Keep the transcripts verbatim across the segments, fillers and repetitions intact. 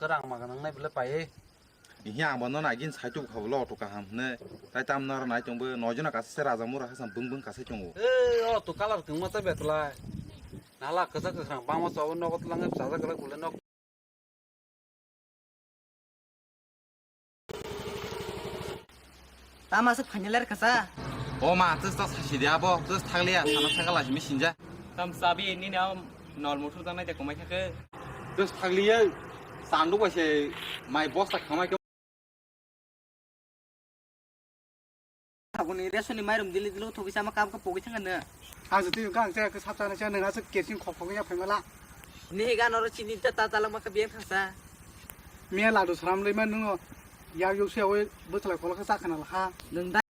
Kwrang ma gwnang nai bwle pai. Hiya ang bono nai gin sai tubu kha bwle auto kaham hwnwi. Tai tam noro nai tongbo noi jona kasa se raja mura hasam bung bung kasai tongo. Ei auto colour kwngma cha betlai. Nala kwchak kwkhrang bangma chawi nogo twlang chajak kwlak bwle nok. Tama se final er kasa. O ma, tus ta sasi dia bo, tus thaglia, sana thagala simi sinja. Tam sabi nini am nol muthur janai de komai thake. Tus thaglia, sandu bai se mai bosta khamai. Aboni resoni mairum dili dilo thogwi sama kam ka pogwi thangkha nw. Ang jotoi wngkha ang chaya khe sap chana chaya nwng aswk kerosene khok khok wngya phaimala. Nini gana oro chini ta ta talangma kha biyang thangsa. Miya ladu sram lwima nwng yak yok suya oi bwchlai kolok khe chakha nala ha. Nwng da.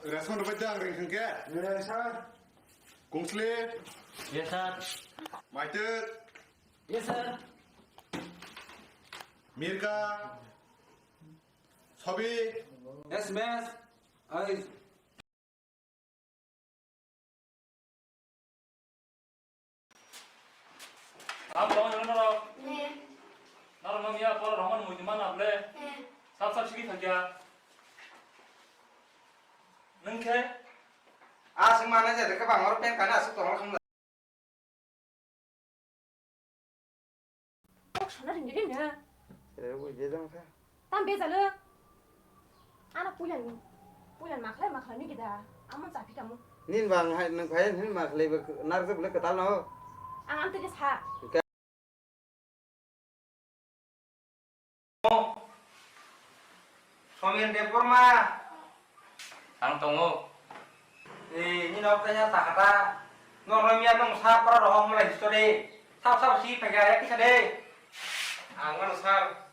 Ration rwbai da ang ring thangkhe. Yes, sir. Kungsli. Yes, sir. Maitwk. Yes, sir. Mirka. Sobi. Yes, miss. Oi. Am tong jong norok. Eh. Norok no miya pora rohon mui di mana ble. Eh. Sap sap sigi thakya. Nung khe? Aswk mana je dekhe bang oro pen kana aswk tong khum. Kok sana ringri ringri. Eh, bo je jang kha. Tam bejalo. Ana puilan, puilan makhlai makhlai ni gida. Amon chapi kamu. Nin bang hai nung phai nin makhlai be nar je bule ketal no. Ang am tege sa. Somen Debbarma. Ang tongo. Eh, ni nok tanya takata. Nok no miya tong sa para rohok mula history. Sap sap si pega ya kisa de. Ang ano sar.